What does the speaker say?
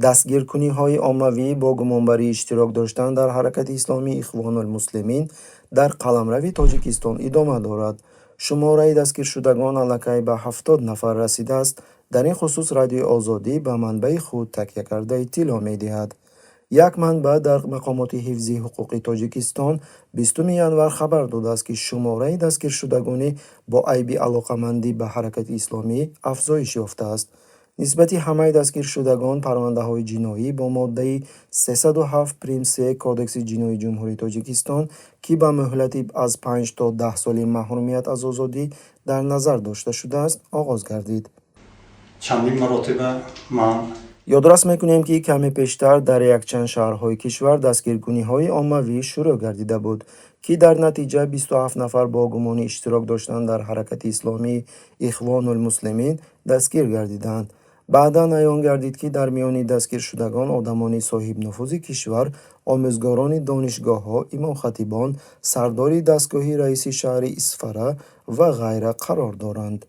Дастгиркуниҳои оммавӣ бо гумонбарии иштирок доштан дар ҳаракати исломии Ихвонулмуслимин дар қаламрави Тоҷикистон идома дорад. Шумораи дастгиршудагон аллакай ба 70 нафар расидааст. Дар ин хусус Радиои Озодӣ ба манбаи худ такя карда иттилоъ медиҳад. Як манбаъ дар мақомоти ҳифзи ҳуқуқи Тоҷикистон 20 январ хабар додааст, ки шумораи дастгиршудагони бо айби алоқамандӣ ба ҳаракати исломӣ афзоиш ёфтааст. Нисбати ҳамаи дастгиршудагон парвандаҳои ҷиноӣ бо моддаи 307 прим 3 Кодекси ҷиноии Ҷумҳурии Тоҷикистон, ки ба муҳлати аз 5 то 10 соли маҳрумият аз озодӣ дар назар дошта шудааст, оғоз гардид. Чандин маротиба ман Ёдрас мекунем, ки каме пештар дар якчанд шаҳрҳои кишвар дастгиркуниҳои оммавӣ шурӯъ гардида буд, ки дар натиҷа 27 нафар бо гумони иштирок доштан дар ҳаракати исломии Ихвонулмуслимин дастгир гардиданд. Баъдан аён гардид, ки дар миёни дастгиршудагон одамони соҳибнуфузи кишвар, омӯзгорони донишгоҳҳо, имомхатибон, сардори дастгоҳи раиси шаҳри Исфара ва ғайра қарор доранд.